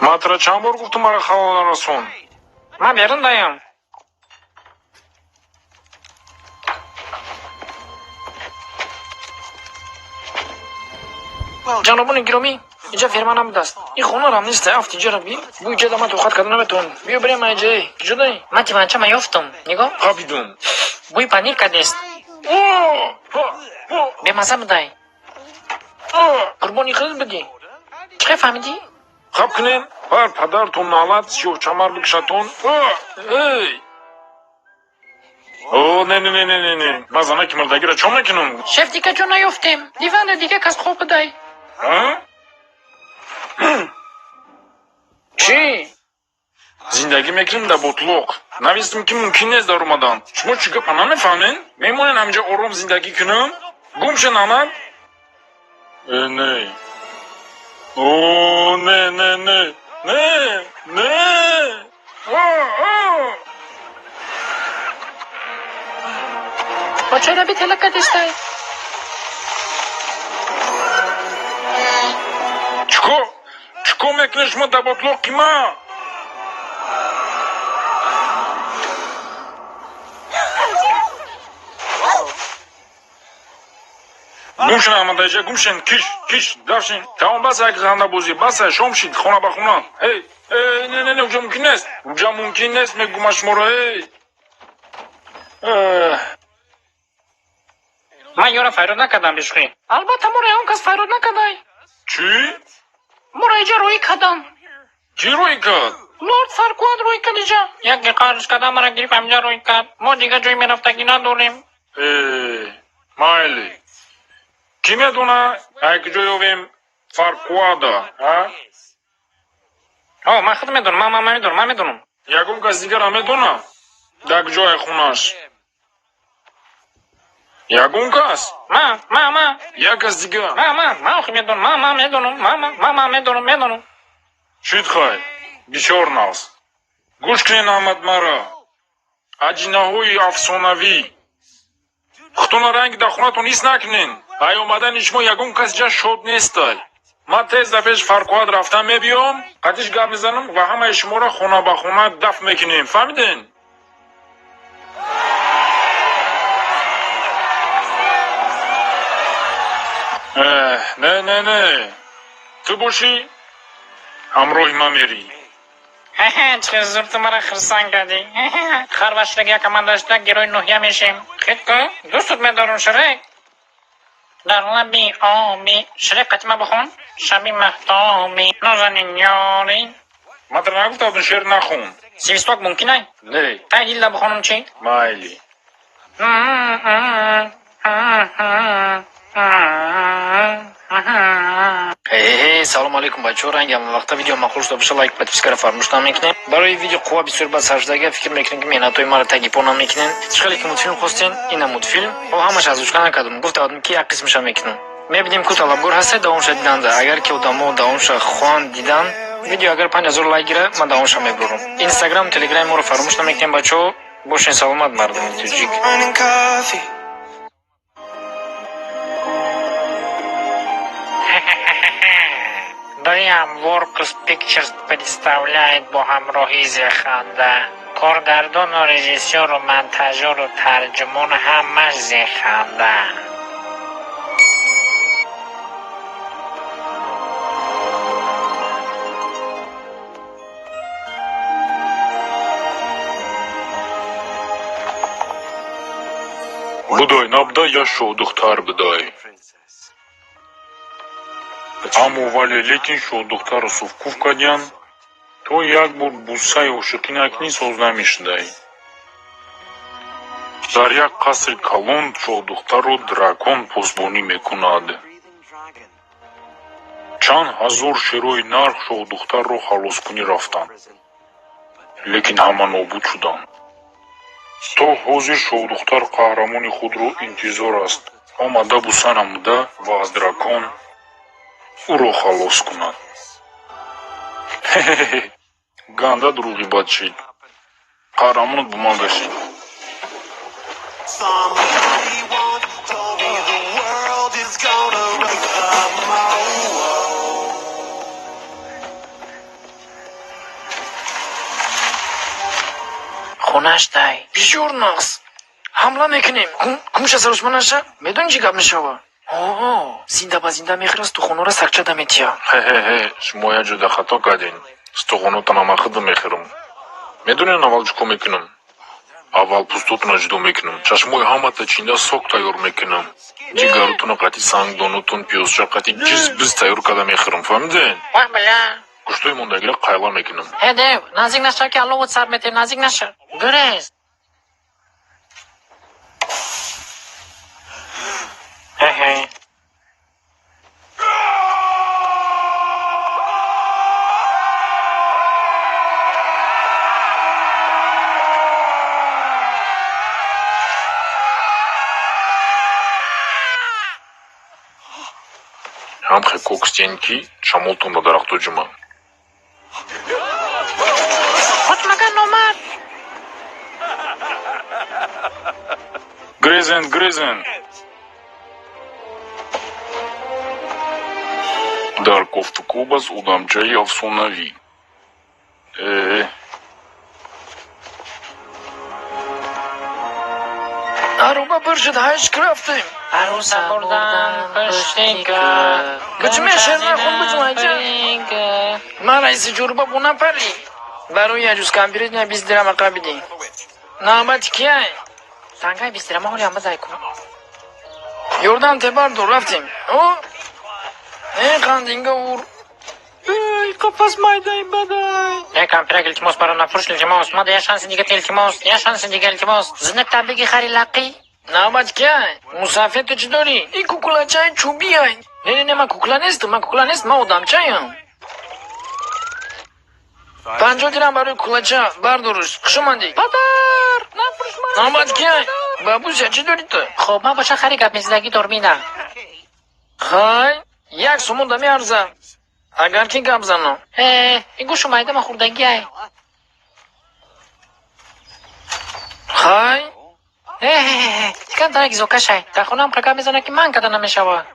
Ман тура чанд бор гуфтум, мара халал нарасон. Ман берун даям. Ҷанобони гиромӣ, инҷа ферма набудааст, ин хонарам нест. Афт, инҷара би бу, иҷа да ман тоқат карда наметавонам. Биё бирем аиҷае. Куҷодаи? Ман тиванчама ёфтум, нигоҳ. Қапидум. Бӯи панир кардест. Бемазза будай. Қурбони худат будӣ. Чӣ хел фаҳмидӣ? Хаб кунем, бар падартон налат, сиёҳчамар бикшатон. Эй, о, не, не, не, не, не, не, ман занаки мурдагиро чо мекунам? Шеф, дига ҷо наёфтем, диванда дига кас хоб будай. А? Чӣ? Зиндагӣ мекунем дар ботлоқ. Навистем, ки мумкин нест дар омадан. Шумо чӣ гапа намефаҳмед? Мемонем ҳаминҷа, ором зиндагӣ кунам. Гум ша, намад. Э, не, о, не, не, не, не, не. О, о. Бачаи раби тела кардестай. Чикор мекунед шумо дар ботлоқи ман? Гум шин, аҳмадаҷа, гум шин, киш, киш, дафшин. Тамом, бас, як хандабозӣ, баса, шом шид, хона ба хона. Эй, эй, не, не, не, уҷа мумкин нест, уҷа мумкин нест, мегӯма шуморо, эй. Эҳ. Ман ёра файрод накардам, бешӯхӣ. Албатта, моро ягон кас файрод накардай. Чӣ? Моро иҷа роҳӣ карданд. Кӣ роҳӣ кард? Лорд Фаркуад роҳӣ кард иҷа. Яке қарз карда, мара гирифт, ҳаминҷа роҳӣ кард. Мо дига ҷой мерафтагӣ надорем. Э, майли, кӣ медона, ай куҷо ёвем Фаркуада, а? О, ман худ медонам, ман медонам, ман медонам. Ягон кас дигара медона, дар куҷое хонаш? Ягон кас? Ман. Як кас дигар? Ман охи медонам, ман медонам, ман медонам, медонам. Шуд, хай, бисёр нағз. Гӯш кунед, аҳмад, мара, аҷинаҳои афсонавӣ. Худтона ранги дар хонатон ҳис накунен. Ай омадани шумо ягон кас ҷа шод нестай. Ман тез дар пеши Фаркуад рафта мебиём, қатиш гап мезанам ва ҳамаи шуморо хона ба хона дафт мекунем. Фаҳмиден? Эҳ, не, не, не, ту бошӣ, ҳамроҳи ман мерӣ. Чӣ зур ту мара хирсанд кардӣ. Хар ва Шрек як команда шуда, герой ноҳия мешем. Хит ку, дӯстут медорам, Шрек. Дар лаби оби Шрек қатима бихон: шаби маҳтоби нозанин ёри. Ман тара нагуфта будам, шеър нахон. Свисток мумкин ай? Не. Тай дилда бихонам чӣ? Майли. Э, салому алейкум, бачаҳо. Ранги ҳамавақта, видео маъқул шуда боша, лайк, подписка ро фаромӯш намекунем. Барои видео қувва бисёр ба саршудага, фикр мекунем, ки меҳнатҳои маро таги по намекунем. Чӣ хеле ки мультфилм хостем, ина мультфилм. Ҳо, ҳамаш озвучка накардам, гуфта будам, ки як қисмаша мекунам. Мебинем, ку талабгор ҳасте давомша диданда. Агар ки одамо давомша хоҳанд дидан, видео агар 5000 лайк гира, ман давомша мебурам. Инстаграм, телеграми моро фаромӯш намекунем, бачаҳо. Бошен саломат, мардуми тоҷик. Morning coffee. DreamWorks Pictures представляет бо ҳамроҳии Зеханда. Коргардону режиссёру монтажёру тарҷумон ҳамаш Зеханда. Будай, набудай, я шоҳдухтар будай. Аммо вале лекин шоҳдухтарро суфкуф кардиян, то як бор бусаи ошиқӣ накунӣ, соз намешудай. Дар як қасри калон шоҳдухтарро дракон посбонӣ мекунад. Чанд ҳазор шерои нар шоҳдухтарро халоскунӣ рафтанд, лекин ҳама нобуд шуданд. То ҳозир шоҳдухтар қаҳрамони худро интизор аст, омада буса намуда ва аз дракон ӯро халос кунад. Хе-хе-хе, ганда дурӯғи бад шид. Қаҳрамонат бо ман гашид. Somebody once told me the world is gonna break the mold. Хонаштай. Бисёр нағз. Ҳамла мекунем. Кумша сарусма наша? Медони чӣ гап мешава? О, зинда ба зинда мехӯра, стухонора сакчада метия. Ҳе-ҳе-ҳе, шумо як ҷода хато кардем. Стухонотана ман худам мехӯрам. Медонед, аввал чӣ кор мекунам? Аввал пӯстотона ҷудо мекунам. Чашмои ҳамата чинда сок тайёр мекунам. Ҷигаротона қати сангдонотон, пиёзча қати ҷиз-биз тайёр карда мехӯрам. Фаҳмидед? Вах бля. Гӯштои мондагиро қайла мекунам. Э, дев, наздик наша, ки алловут сар метем, наздик наша. Гурез. Ҳе-ҳе. Ҳамхе кокстен, ки шамолтон ба дарахтҳо ҷума. Хотмага номард. Грезен, грезен. Дар кофтукӯб аст одамчаи афсонавӣ. Э, Аруба бир шуд, ҳайш рафтем. Аруса бурдан пушти Гучме шер нахун, буҷмайҷа. Ман раиси ҷурба бу напарӣ. Барои яҷуз кампирит на 20 дирама қабидӣ. Навбати кияй? Тангаи 20 дирама ҳоли ҳама зай кун. Ёрдам тебардор, рафтем. О? Э, қандинга ур. Эй, қафас майдаи бадай. Э, кампирак, илтимос, маро нафурӯш, илтимос. Мада я шанси дига, илтимос. Я шанси дига, илтимос. Зинатта биги, хари лақӣ. Навбат кияй? Мусафед, ту чӣ дорӣ? И кукулачаи чӯбиай. Не, не, не, ман кукла нестам, ман кукла нестам, ман одамчаям. 50 дирам барои кулача, бардоруш. Хуш омадӣ. Падар! Нафурӯш маро. Навбат кияй? Бабуся, чӣ дорӣ ту? Хоб, ман боша хари гап мезадагӣ дормина. Хай, 1 сомон да меарза. Агар ки гап занам. Э, ин гӯшу майда ма хӯрдагиай. Хай? Э, икам дарак изокашай. Дар хонаам қа гап мезана, ки ман када намешава.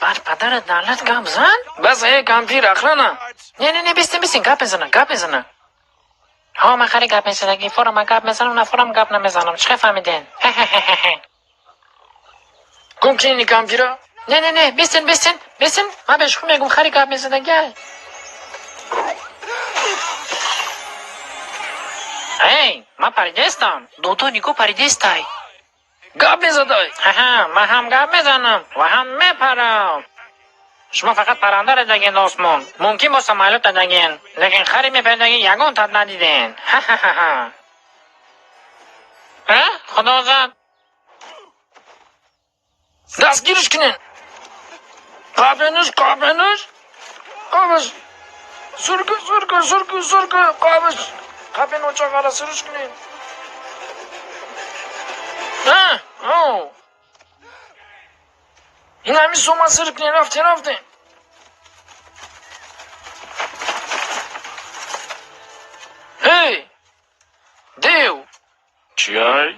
Бар падарат налат, гап зан? Бас, э, кампир, охрана. Не, не, не, бистин, бистин, гап мезана, гап мезана. Ҳо, ман хари гап мезадагӣ, форам ман гап мезанам, на форам гап намезанам. Чӣ хел фаҳмиден? Хе-хе-хе-хе. Гум кунини кампира? Не, не, не, бистин, бистин, бистин. Ман бешухӣ мегум, хари гап мезадагиай. Эй, ман паридестам. Додо, нигоҳ, паридестай. Гап мезадай. Ҳаҳа, ман ҳам гап мезанам ва ҳам мепарам. Шумо фақат паранда даген осмон. Мумкин бо самолёт даген, лекин хари мепардаги ягон тат надиден. Ха-ха-ха. Э, худо зад. Дастгириш кунен. Қабенуш, қабенуш. Қабеш. Сурку, сурку, сурку, сурку, қабеш. Қабен очағара суриш кунен. А, оу. Ин ҳами сома сир кунен, рафтем, рафтем. Эй! Дев! Чиай?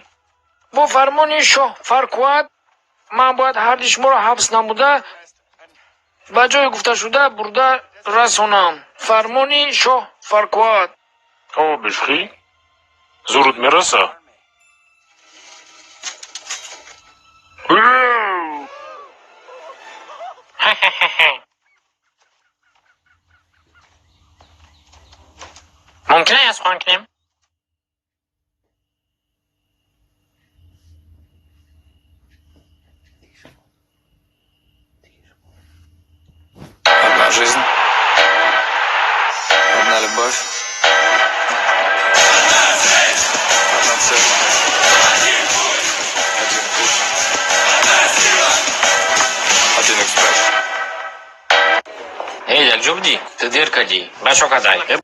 Бо фармони шоҳ Фаркуат ман бояд ҳарди шуморо ҳабс намуда, ба ҷои гуфташуда бурда расонам. Фармони шоҳ Фаркуат. О, бешухӣ? Зурут мераса? Ура! Хе-хе-хе. Мумкин аст сухан кунем? Одна жизнь, одна любовь, одна цель, один путь, один экспресс. Эй, якҷо будӣ? Ту дер кардӣ. Ба чо кадай? Э,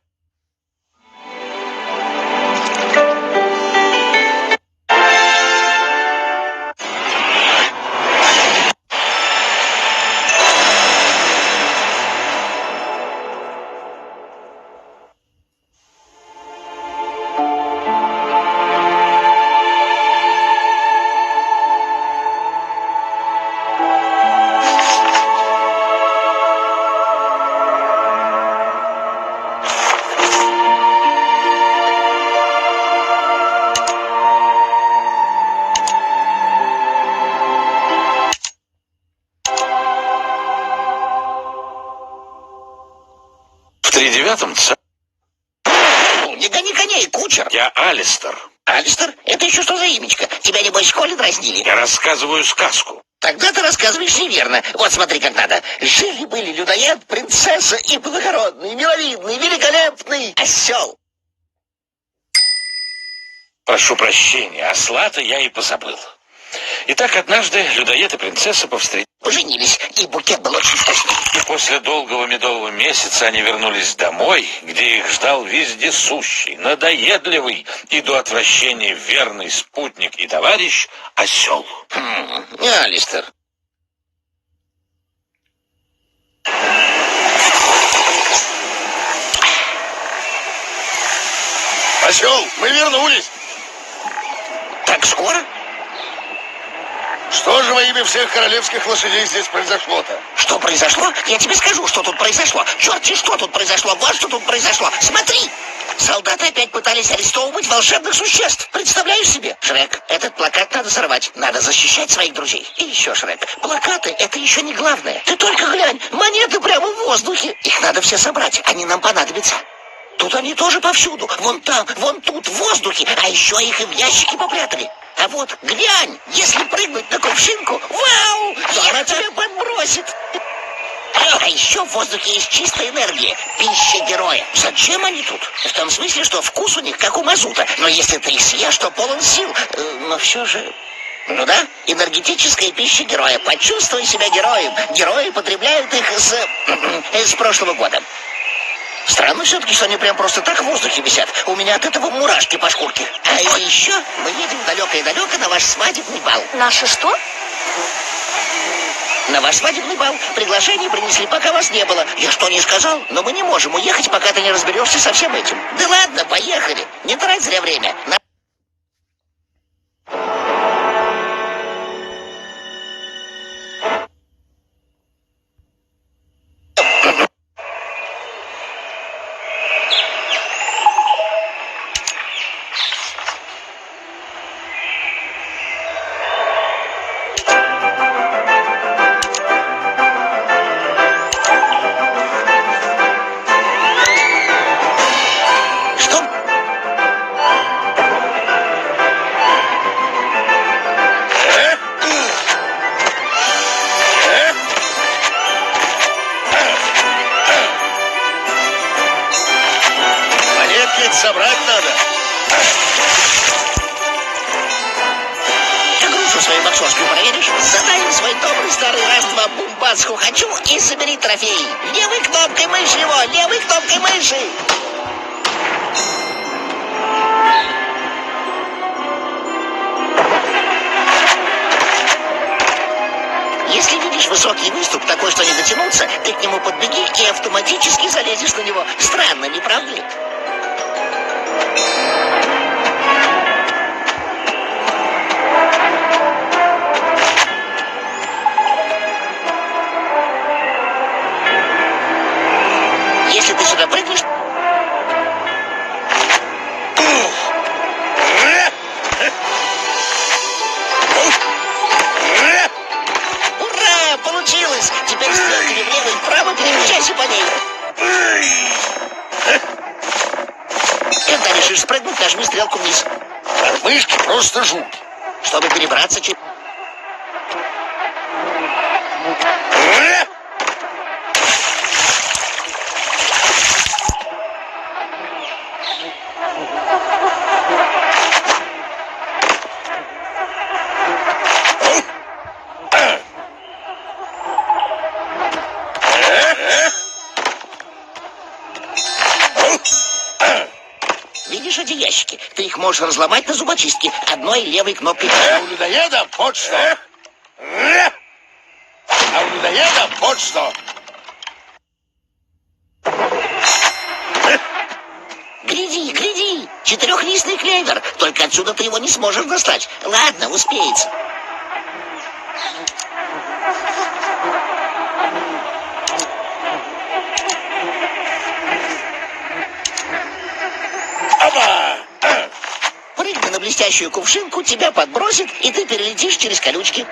Тридевятом ца... Не гони коней, кучер. Я Алистер. Алистер? Это еще что за имечко? Тебя, небось, в школе дразнили? Я рассказываю сказку. Тогда ты рассказываешь неверно. Вот смотри, как надо. Жили-были людоед, принцесса и благородный, миловидный, великолепный осел. Прошу прощения, осла-то я и позабыл. Итак, однажды людоед и принцесса повстречались. Поженились, и букет был очень вкусный. И после долгого медового месяца они вернулись домой, где их ждал вездесущий, надоедливый и до отвращения верный спутник и товарищ осел. Не Алистер. Осел, мы вернулись. Так скоро? Что же во имя всех королевских лошадей здесь произошло-то? Что произошло? Я тебе скажу, что тут произошло. Черти, что тут произошло. Вот что тут произошло. Смотри! Солдаты опять пытались арестовывать волшебных существ. Представляешь себе? Шрек, этот плакат надо сорвать. Надо защищать своих друзей. И еще, Шрек, плакаты — это еще не главное. Ты только глянь, монеты прямо в воздухе. Их надо все собрать, они нам понадобятся. Тут они тоже повсюду. Вон там, вон тут, в воздухе. А еще их и в ящики попрятали. А вот, глянь, если прыгнуть на кувшинку, вау, то она тебя подбросит. А еще в воздухе есть чистая энергия, пища героя. Зачем они тут? В том смысле, что вкус у них как у мазута. Но если ты их съешь, то полон сил. Но все же... Ну да, энергетическая пища героя. Почувствуй себя героем. Герои потребляют их с прошлого года. Странно все-таки, что они прям просто так в воздухе висят. У меня от этого мурашки по шкурке. А еще мы едем далеко и далеко на ваш свадебный бал. Наше что? На ваш свадебный бал приглашение принесли, пока вас не было. Я что, не сказал? Но мы не можем уехать, пока ты не разберешься со всем этим. Да ладно, поехали. Не трать зря время. Что? Монетки ведь собрать надо. Ты грушу свою боксерскую проверишь? Задай им свой добрый старый раз-два бумбаску хочу и собери трофей. Левой кнопкой мыши его, левой кнопкой мыши. Если видишь высокий выступ, такой, что не дотянуться, ты к нему подбеги и автоматически залезешь на него. Странно, не правда ли? Если ты сюда прыгнешь, ура, получилось! Теперь стрелками влево и вправо перемещайся по ней. Когда решишь спрыгнуть, нажми стрелку вниз. От мышки просто жуть. Чтобы перебраться через... Видишь эти ящики? Ты их можешь разломать на зубочистке одной левой кнопкой. А у людоеда вот что. А у людоеда вот что. Гляди, гляди! Четырехлистный клевер. Только отсюда ты его не сможешь достать. Ладно, успеется. Опа! Прыгни на блестящую кувшинку, тебя подбросит, и ты перелетишь через колючки.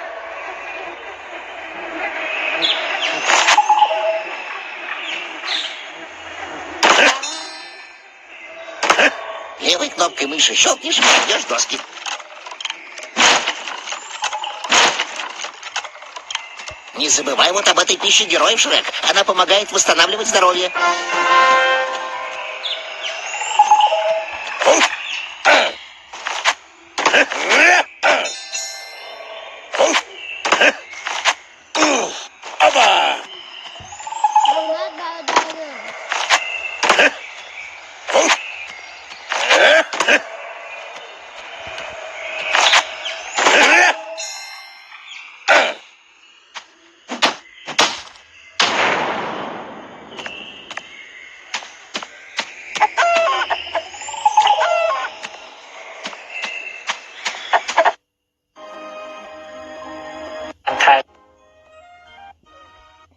кнопкой мыши щелкнешь, пробьешь доски. Не забывай вот об этой пище героев, Шрек. Она помогает восстанавливать здоровье. Оба!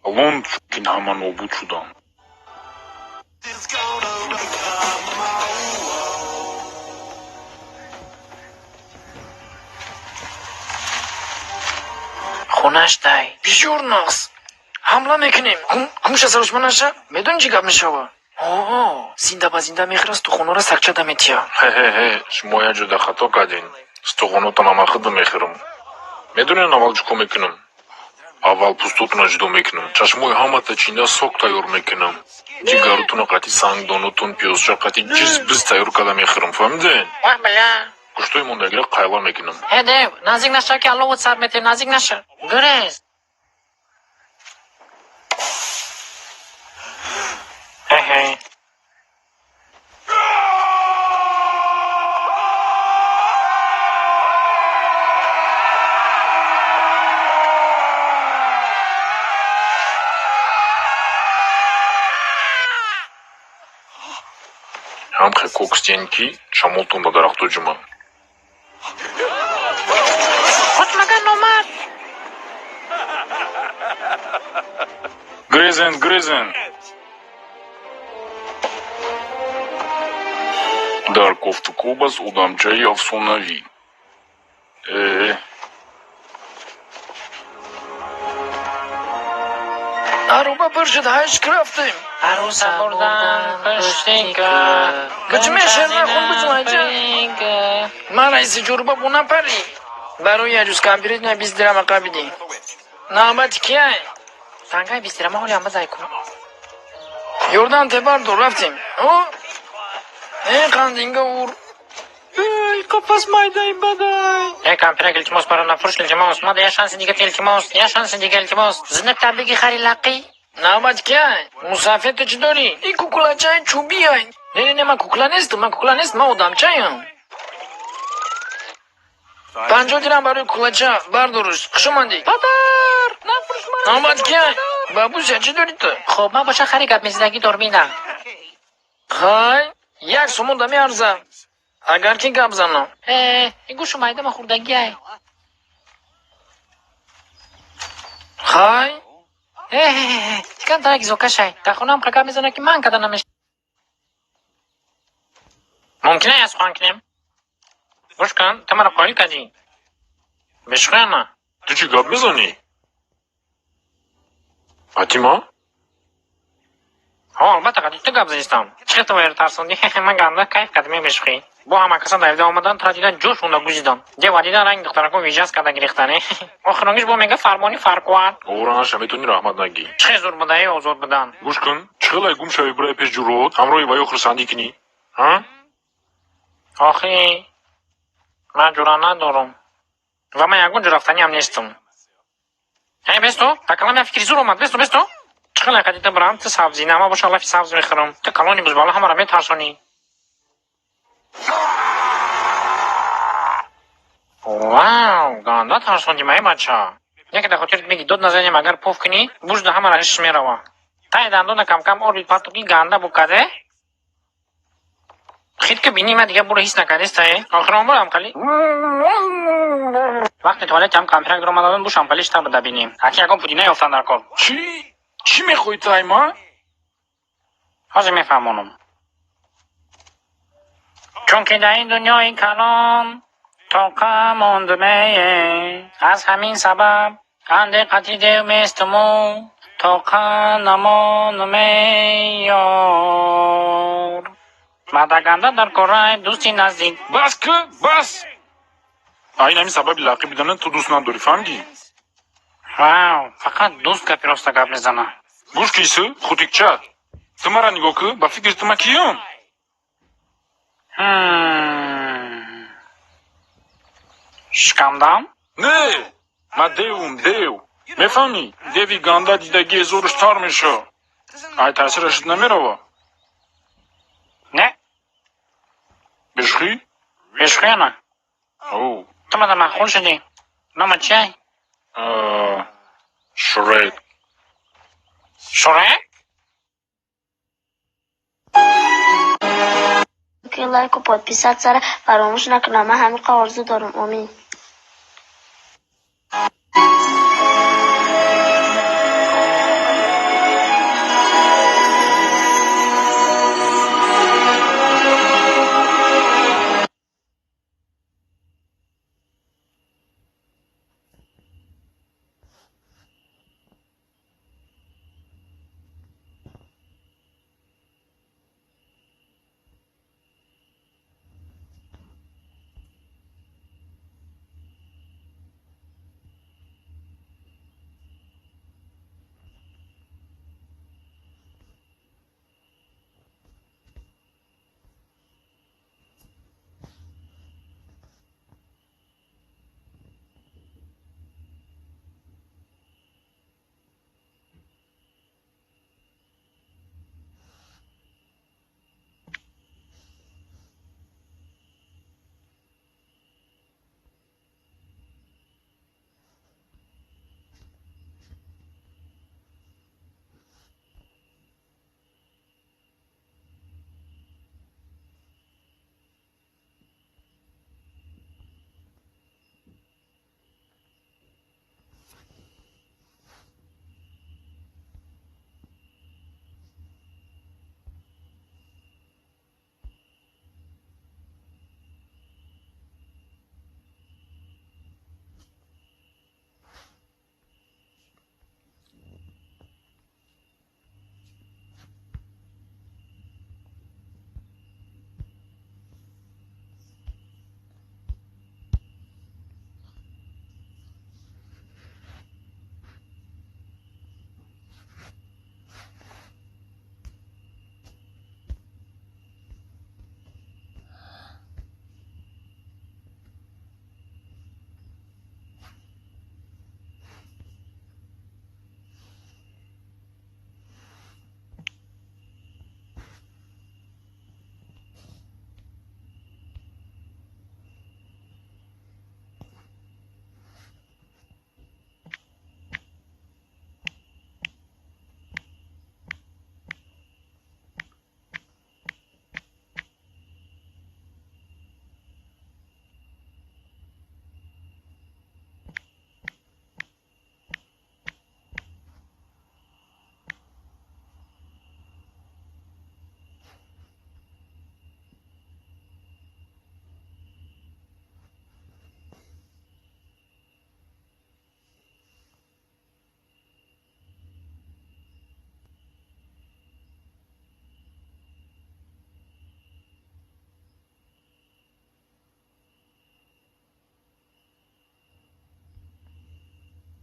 Алон чункин ҳама нобуд шуданд. It's gonna wake up my world. Хонаш дай бисёр нағз. Ҳамла мекунем. Гумша сарочма наша, медони чӣ гап мешава? О, зинда ба зинда мехӯра, стухонора сагчада метия. Ҳе-ҳе-ҳе, шумо як ҷода хато кардем. Стухонотона ман худам мехӯрам. Медонед, аввал чӣ кор мекунам? Аввал пӯстотона ҷудо мекунам, чашмои ҳамата чинда сок тайёр мекунам, ҷигарутона қати сангдонотон, пиёзча қати ҷиз биз тайёр карда мехӯрам, фаҳмидед? Вах, бля! Гӯштои мондагиро қайла мекунам. Э, дев, наздик наша, ки алловут сар метем, наздик наша, гурез. Ҳе-ҳе. Ҳамхе кокстен, ки шамолтон ба дарахтҳо ҷума. Қочмаган, номард! Грезен, грезен! Дар кофтукоб аст одамчаи афсонавӣ. Э, Аруба пур шуд, ҳашк, рафтем. Аруса бурдан пуштика. Гучме, шернахон, гучмайҷа. Ман раиси ҷуруба бу напарӣ. Барои яҷуз кампиритна 20 дирама қабидӣ. Навбати кияй? Тангаи 20 дирама ҳоли ама зай кун. Ёрдам тебардор, рафтем. О, э, қандинга ур. Эй, қафас майдаи бадай. Э, кампирак, илтимос, маро нафурӯш, илтимос. Мада я шанси дига, илтимос, я шанси дига, илтимос. Зинатта биги, хари лақӣ. Навбати кияй? Мусафед, ту чӣ дорӣ? И куклачаи чӯбиай. Не, не, не, ман кукла нестам, ман кукла нестам, ман одамчаям. 50 дирам барои куклача, бардоруш. Хуш омадӣ. Падар, нафурӯш маро. Навбати кияй? Бабуся, чӣ дорӣ ту? Хоб, ман боша хари гап мезидагӣ дормина. Хай, 1 сомон да меарза, агар ки гап занам. Э, ин гӯшу майдама хӯрдагиай. Хай. Э, тикан тарак зокашай. Дар хонаам қа гап мезанад, ки ман када намеш. Мумкин я сухан кунем? Гӯш кун, ту маро қоил кардӣ. Бешухияма. Ту чӣ гап мезанӣ? Фатима? Ҳо, албатта, қади ту гап задистам. Чӣ хел ту вайро тарсондӣ? Ман ганда кайф кардам, е, бешухӣ. Бо ҳама касан давида омадан, тура дидан, ҷӯш монда гузидан. Дева дидан, ранги духтарако вижас карда гирифтан. Охиронгиш бо мега фармони фаркуар. Овора наша, метавонӣ раҳмат нагӣ. Чӣ хел зур буда, е, озод будан. Гӯш кун, чӣ хелай гум шавӣ, бирай пеш ҷурот, ҳамроҳи ваё хурсандӣ кунӣ, ҳа? Охи, ман ҷура надорам. Ва ман ягон ҷо рафтаниам нестам. Э, бесту, ба калам як фикри зур омад, бесту, бесту. Чӣ хелай қадита бирам, ту сабзина, ман боша лафи сабз мехӯрам. Ту калони бузбала ҳамаро метарсонӣ. Вау, ганда тарсонди, май бача. Яке дар хотират меги, дод назанем, агар пуф кунӣ, бужда ҳамаро ҳишш мерава. Тай дандона кам-кам орбит партуки ганда букаде. Хит ки бини, ман дига буро ҳис накардеста, э. Охирон бурам қали. Вақте туалет ҳам кампирак дуромададан, бушам қали штаб да бинем. Аки ягон пудина ёфтан дар кор. Чӣ? Чӣ мехоҳӣ ту, ай ма? Ҳозир мефаҳмонам. Чунки дар ин дунёи калон тоқа мондумее, аз ҳамин сабаб анде қати дев местуму тоқа намонумеёр. Бадаганда дар кораи дӯсти наздик. Бас ки, бас. Ай ин ҳамин сабаби лақӣ бидана ту дӯст надорӣ, фаҳмидӣ? Вау, фақат дӯст гапи роста гап мезана. Гӯш киси, хутикча. Ту мара нигоҳ кӣ, ба фикри ту ман киём? Шикамдам? Не, ман девум, дев. Мефаҳмӣ? Деви ганда дидагӣ зӯраш тар меша. Ай таъсирашат намерава? Не. Бешухӣ? Бешухияна. О. Ту мада маъқул шудӣ. Номат чиай? Шрек. Шурек? Ки лайку подписаться фаромӯш накунам. Ман ҳамин орзу дорам. Омин.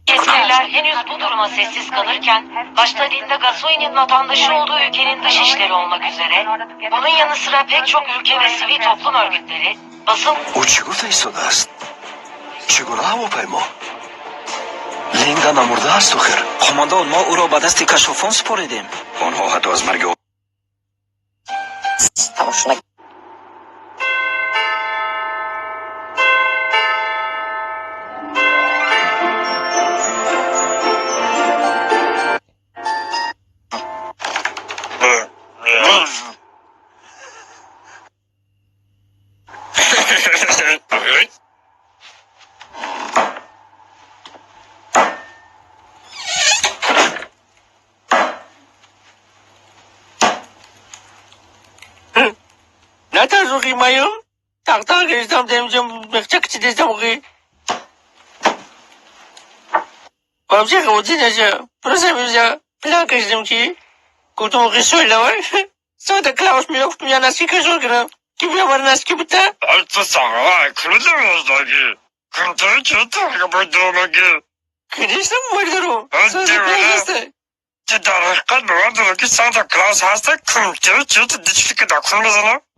Yetkililer henüz bu duruma sessiz kalırken, başta Linda Gasoy'nin vatandaşı olduğu ülkenin dışişleri olmak üzere, bunun yanı sıra pek çok ülke ve sivil toplum örgütleri, basın Ӯ чӣ гуфта истодааст? Чӣ гуна ҳавопаймо? Линда намурдааст охир. Қомандон, мо ӯро ба дасти кашшофон супоридем. Онҳо ҳатто аз марги Натарсухи маю? Тақтар гирифтам, демҷам бехча кичидестам охи. Вообще хавоти наша. Просто я план кашидам ки гуфтам охи соль давай. Санта Клаус меёфт, я носки кашол кардам, ки бия бар носки бута. Конечно, боварӣ дорам. Санта Клаус ҳаста.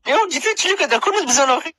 Ё, ҷиддӣ чилика дар кун бизан охи.